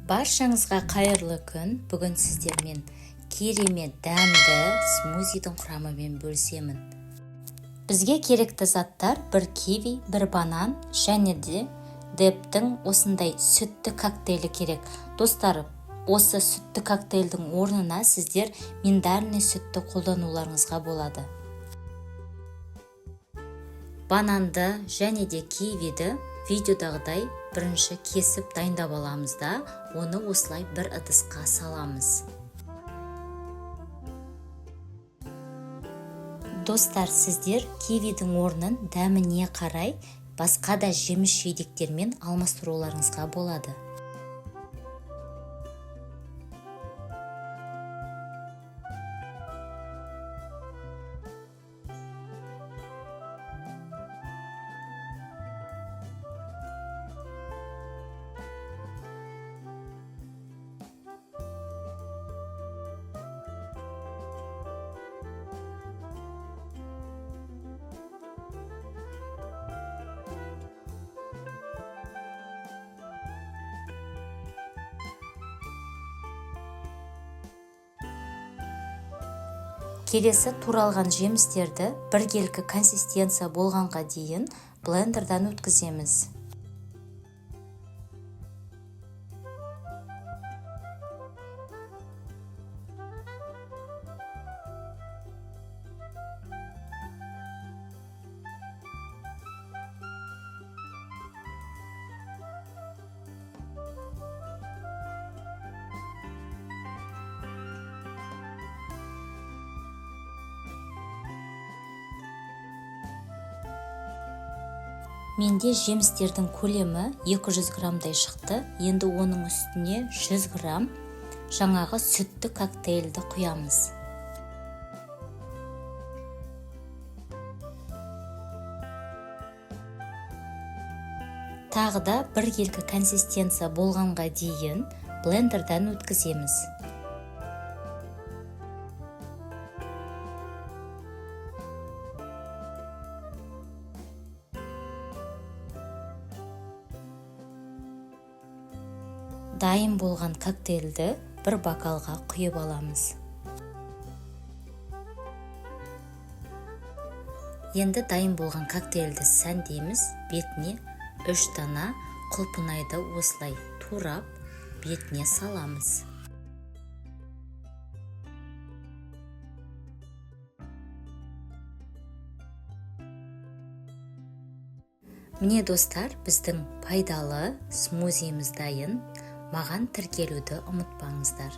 Баршаңызға қайырлы күн. Бүгін сіздермен керемет дәмді смузидің құрамымен бөлісемін. Бізге керекті заттар: бір киви, бір банан және де Дептің осындай сүтті коктейлі керек. Достар, осы сүтті коктейльдің орнына сіздер миндальный сүтті қолдануларыңызға болады. Бананды және де кивиді видеодағыдай бірінші кесіп дайындап аламыз да, оны осылай бір ыдысқа саламыз. Достар, сіздер кивидің орнын дәміне қарай басқа да жеміс жидектермен алмастыруларыңызға болады. Келесі туралған жемістерді біркелкі консистенция болғанға дейін блендердан өткіземіз. Менде жемістердің көлемі 200 граммдай шықты. Енді оның үстіне 100 грамм жаңағы сүтті коктейльді құямыз. Тағы да біркелкі консистенция болғанға дейін блендердан өткіземіз. Дайын болған коктейльді бір бокалға құйып аламыз. Енді дайын болған коктейльді сәндейміз. Бетіне 3 дана құлпынайды осылай турап бетіне саламыз. Міне, достар, біздің пайдалы смузиіміз дайын. Маған тіркелуді ұмытпаңыздар.